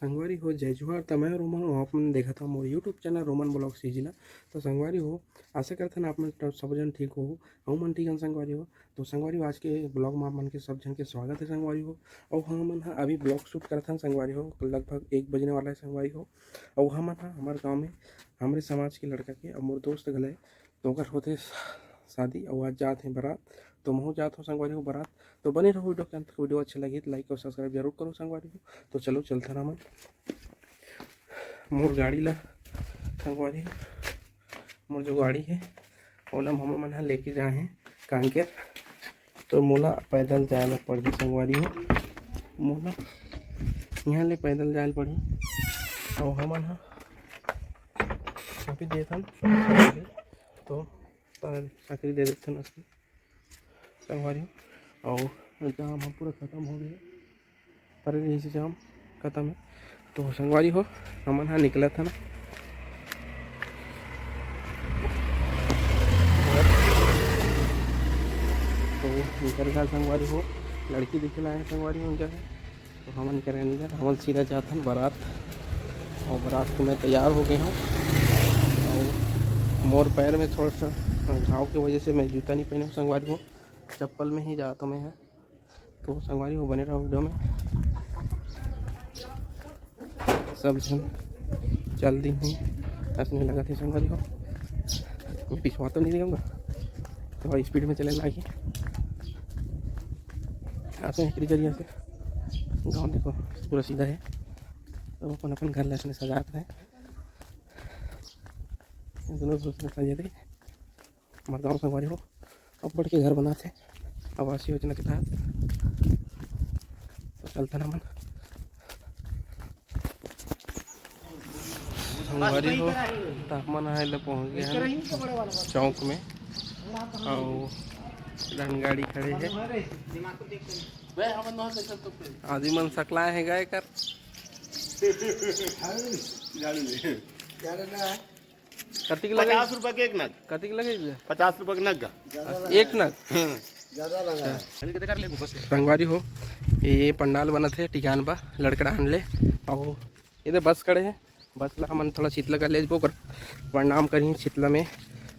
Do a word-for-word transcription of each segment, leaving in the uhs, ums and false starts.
संगवारी हो, जय जोहार। त मैं रोमन, अउ आप मन देखत हव मोर YouTube channel Roman blog CG ला। तो संगवारी हो, आशा करथन आप मन सब झन ठीक हो, अउ मन ठीक हन संगवारी हो। तो संगवारी हो, आज के ब्लॉग में आप मन के सब झन के स्वागत है संगवारी हो। अउ हमन ह अभी ब्लॉग शूट करथन संगवारी हो, लगभग एक बजने वाला है संगवारी हो। अउ हमन ह हमर गाँव में हमरे समाज के लड़का के, अब मोर दोस्त घले, तो ओकर होथे शादी, अउ आज जात हे बारात। तो महू जात हो संगवारी हो बारात। तो बने रहो वीडियो के अंत तक। वीडियो अच्छा लगे तो लाइक और सब्सक्राइब जरूर करो संगवारी हो। तो चलो चलथन हमन मोर गाड़ी ला संगवारी हो। मोर जो गाड़ी है, ओला मामा मन ह लेके जाए हैं कांकेर। तो मोला पैदल जाए ला पड़ही संगवारी हो। मोला यहाँ ले पैदल जाए ला पड़ही। अउ हमन ह अभी देखन तो तार साकरी दे देथन असली संगवारी हो। अउ जाम ह पूरा खत्म हो गया, पर यही से जाम खत्म है। तो संगवारी हो, हमन ह निकलत हन। तो निकल गए संगवारी हो, लड़की देखे ला आए हैं संगवारी हो, उनका है। तो हमन करे निकल, हमन सीधा जात हन बारात। अउ बारात को मैं तैयार हो गए हूँ। अउ मोर पैर में थोड़ा सा घाव के वजह से मैं जूता नहीं पहने हूँ संगवारी हो, चप्पल में ही जात हूँ मैं ह। तो संगवारी हो, बने रहो वीडियो में। सब झन चल दी हूँ, ऐसे नहीं लगा थे संगवारी हो। मैं पिछवा तो नहीं देऊँगा, थोड़ा स्पीड में चले लागी। आते हैं एकरी जरिया से। गाँव देखो पूरा सीधा है। तो अपन अपन घर ला ऐसे सजा के रहे। दोनों दोस्त ने सजा दे। हमारे गाँव संगवारी हो, अब बढ़ के घर बनाते आवास योजना के तहत। तो चलते ना मन संगवारी हो, तापमान आए ले पहुँच गए हैं चौक में। अउ रन गाड़ी खड़े है। आदमी मन सकलाए हैं गए कर। कतिक लगे? पचास रुपया के एक नग। कतिक लगे भैया? पचास रुपया के नग का। एक नग? हाँ। संगवारी हो, ये पंडाल बनत हे टिकान बा लड़कड़ान ले। अउ ये दे बस खड़े हे, बस ला हमन थोड़ा शीतला कर ले जबो, ओकर प्रणाम करही शीतला में।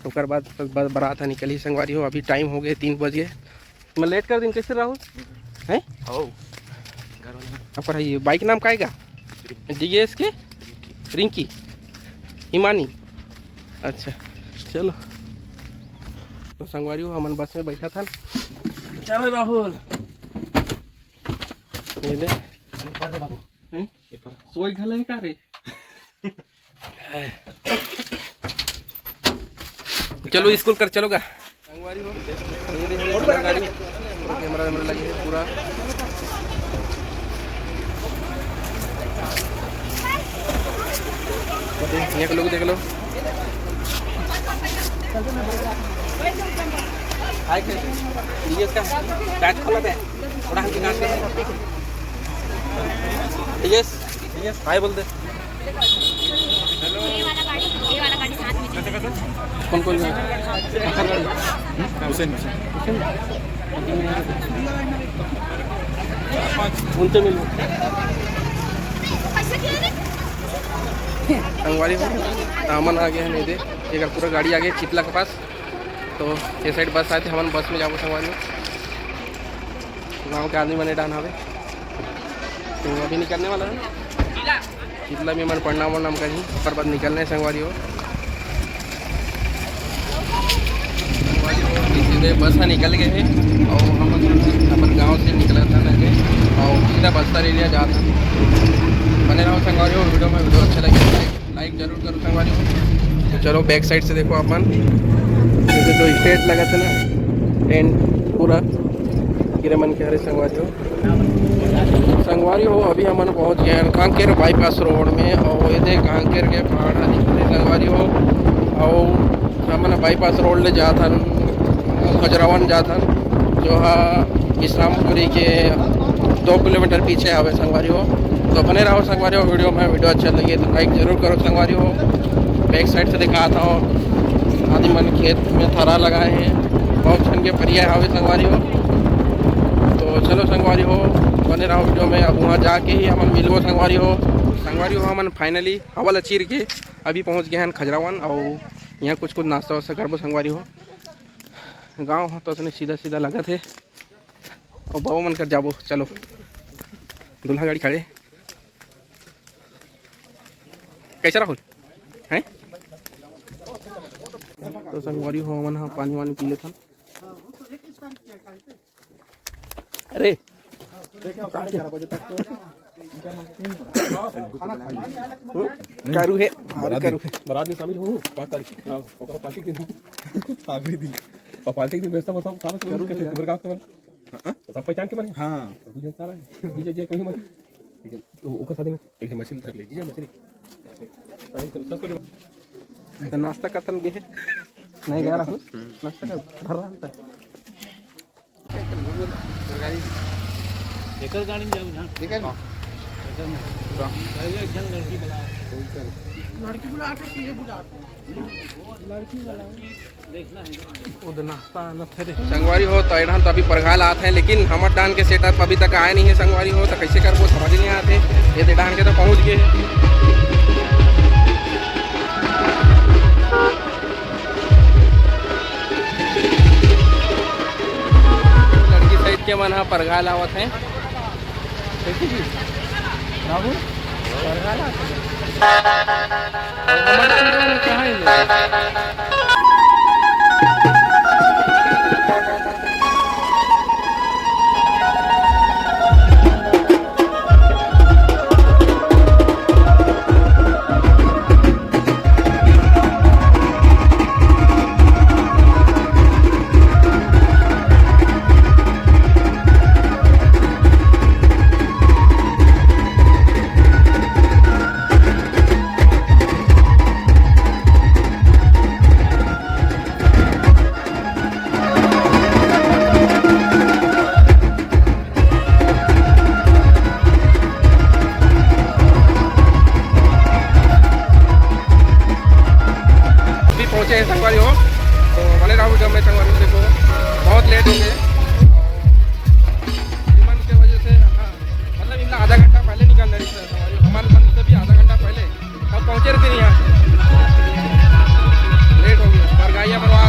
ओकर बाद बस बारात ह निकलही संगवारी हो। अभी टाइम हो गए, तीन बज गए। मैं लेट कर दिन कैसे राहुल? हैं? हो। घर वाले। अब पढ़ाइए, बाइक नाम काय का? डीएस के? रिंकी? हिमानी? अच्छा, चलो। तो संगवारी हो, हमन बस में बैठा था। चलो राहुल। ये ले। हैं? सोई घले का रे? चलो स्कूल कर चलोगा। संगवारी हो, ये देखो, पूरा गाड़ी, पूरा कैमरा वैमरा लगे है पूरा। देख, ये लोग देख लो। हाय, ये इसका बैच खोला दे। थोड़ा हमको काट कर। यस, यस, हाय बोल दे। ये वाला गाड़ी, ये वाला गाड़ी साथ में चलेगा। कौन कौन है? हुसैन, हुसैन। उनसे मिलो। संगवारी हो, हमन आ गए हैं, नहीं दे, एक पूरा गाड़ी आ गए चितला के पास। तो ये साइड बस आए थे, हमन बस में जाबो संगवारी हो। गाँव के आदमी बने डान हवे। तो अभी निकलने वाला है। चितला में मन प्रणाम वरणाम करही, ओकर बाद निकलने संगवारी हो। संगवारी हो, अभी सीधे बस ह निकल गए है और हम अपन गांव से निकला था ना और सीधा बस्तर एरिया जाता। बने रहो संगवारी हो वीडियो में, वीडियो अच्छा लगे लाइक जरूर करो संगवारी हो। तो चलो बैक साइड से देखो अपन, जैसे जो स्टेज लगा था ना, टेंट पूरा गिरे मन के हरे संगवारी हो। संगवारी हो, अभी हमन पहुंच गए हैं कांकेर बाईपास रोड में और ये दे कांकेर के पहाड़ ह दिखत हे संगवारी हो। और हमन बाईपास रोड ले जात हन, खजुरावन जात हन, जो हा इस्लामपुरी के दो किलोमीटर पीछे आवे संगवारी हो। तो बने रहो संगवारी हो वीडियो में, वीडियो अच्छा लगे तो लाइक जरूर करो संगवारी हो। बैक साइड से दिखाता हूँ, आदमी मन खेत में थरा लगाए हैं, बहुत झन के परिया हवे संगवारी हो। तो चलो संगवारी हो, बने रहो वीडियो में। अब वहाँ जाके ही हमन मिलबो संगवारी हो। संगवारी हो, हमन finally हवा ल चीर के अभी पहुँच गए हैं खजरावन, और यहाँ कुछ कुछ नाश्ता वास्ता करबो संगवारी हो। गाँव ह तो असने सीधा सीधा लगत हे, और बाबू मन कर जाबो। चलो, दूल्हा गाड़ी खड़े। कैसा राहुल? हैं? तो संगवारी हो, हमन ह पानी वानी पी लेथन। अरे, करू हे, अरे करू हे। बारात में शामिल हो, पाँच तारीख। हाँ, ओकरा पार्टी के दिन। आखिरी दिन। और पार्टी के दिन व्यवस्था बताओ, सारा करू के हे। हाँ? सब पहचान के बने? हाँ। अभी ये सारा है। ये, ये कहीं मत। ठीक है। तो ओकर साथ में एक मछली धर ले, जी, मछली। तो नाश्ता करतन गे हे। नहीं गा रहा हूँ। नाश्ता कर, भर रहा था। एकर गाड़ी में जाऊ ना। ठीक है ना? एकर में। पहले एक जन लड़की बुला। लड़की बुला के सीधे बुला। लड़की बुला। संगवारी हो, तो एडहन तो अभी परघाल आत है, लेकिन हमर डाहन के सेटअप अभी तक आए नहीं है। संगवारी हो, तो कैसे करबो, समझ नहीं आते। ये दे डाहन के तो पहुंच गए। लड़की साइड के मन ह परघाल आवत है। देखी जी, बाबू, परघाल आवत है। हमर डाहन कहाँ है? अभी पहुंचे हैं संगवारी हो, तो बने रहो जब मैं संगवारी हो। देखो, बहुत लेट हो गए। विमान के वजह से, हाँ, मतलब इतना आधा घंटा पहले निकल रही है संगवारी हो। हमारे मन से भी आधा घंटा पहले अब पहुंचे रहते नहीं यहाँ, लेट हो गया। पर गाइया पर वहाँ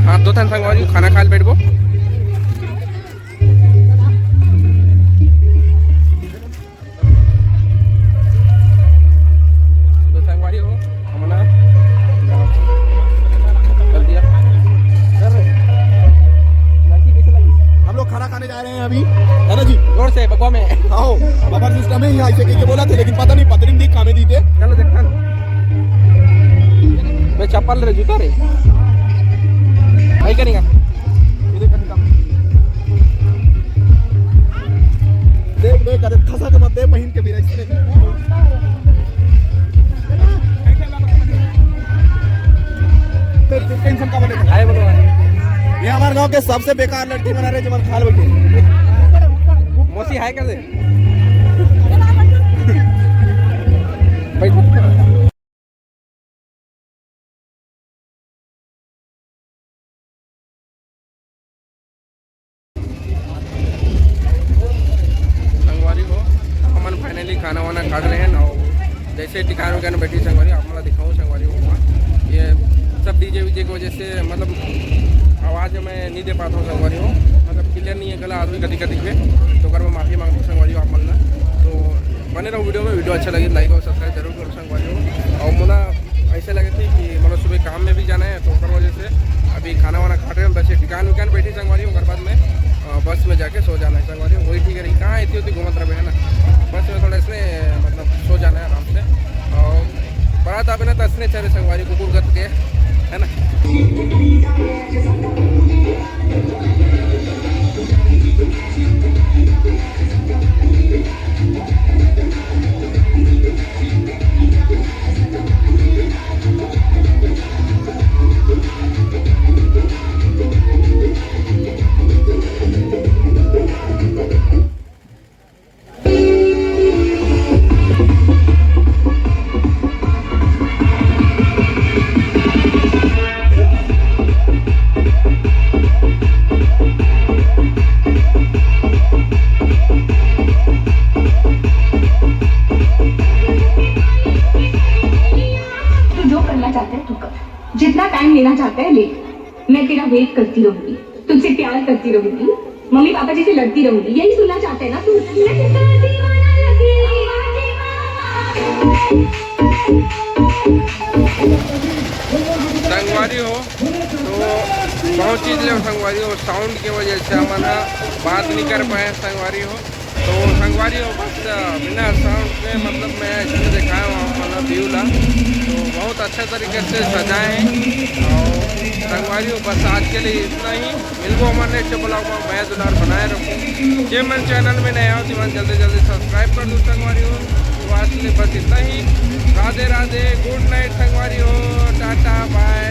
हाथ धोथन संगवारी, खाना खाए ल बैठबो। तो संगवारी हो, हमन कर दिया। हम लोग खाना खाने जा रहे हैं अभी, है ना जी? जोर से, बबा में। आओ, बफर सिस्टम है यहाँ, ऐसे कह के बोला थे, लेकिन पता नहीं पत्नी दी कामे दी थे। चलो देखा, मैं चप्पल रे, जूता रे, भाई करेगा। देख, देख, अरे, खसा के मत दे, पहिन के भी रख। ते, ते टेंशन का बोले? अरे, बोलो। ये हमारे गांव के सबसे बेकार लड़की बना रहे, जो हमारे खाल बैठे। मौसी हाय कर दे। बैठ। संगवारी हो, हमन finally खाना वाना खा रहे हैं ना। जैसे दुकान उकान बैठी संगवारी, आप मला दिखाऊँ संगवारी हो, ये सब डीजे वीजे की वजह से मतलब आवाज़ मैं नहीं दे पाता हूँ संगवारी हो, मतलब क्लियर नहीं है गला आदमी कदी कदी पे, तो अगर मैं माफ़ी मांगता हूँ संगवारी हो आप मन ला। तो बने रहो वीडियो में, वीडियो अच्छा लगे लाइक और सब्सक्राइब जरूर करो संगवारी हो। और मोला ऐसे लगे थे कि मतलब सुबह काम में भी जाना है, तो ओकर वजह से अभी खाना वाना खा रहे हैं, बस ये दुकान उकान बैठी संगवारी हो, ओकर बाद में अ, बस में जाके सो जाना है संगवारी हो। वही ठीक है रही, कहाँ इतनी होती घूमत रहे है ना, बस में थोड़ा इसने मतलब सो जाना है आराम से। और बारात आवे ना तो इसने चले संगवारी कुकुर गत के, है ना। तू जो करना चाहता है तू कर, जितना टाइम लेना चाहता है ले। मैं तेरा वेट करती रहूंगी, तुझसे प्यार करती रहूंगी, मम्मी पापा जी से लड़ती रहूंगी, यही सुनना चाहता है ना तू? मैं तेरा दीवाना लगी। संगवारी हो, तो बहुत चीज ले संगवारी हो, साउंड की वजह से हमन ह बात नहीं कर पाए संगवारी हो। तो संगवारी हो, बस बिना साउंड के मतलब मैं इसमें दिखाया हूँ आप मन ला व्यू ला, तो बहुत अच्छा तरीके से सजाए हैं। और संगवारी हो, बस आज के लिए इतना ही। मिलबो हमन नेक्स्ट ब्लॉग में। मया दुलार बनाए रखो। जे मन चैनल में नया हो, तो मन जल्दी जल्दी सब्सक्राइब कर दो संगवारी हो। तो आज के लिए बस इतना ही। राधे राधे, गुड नाइट संगवारी हो, टाटा बाय।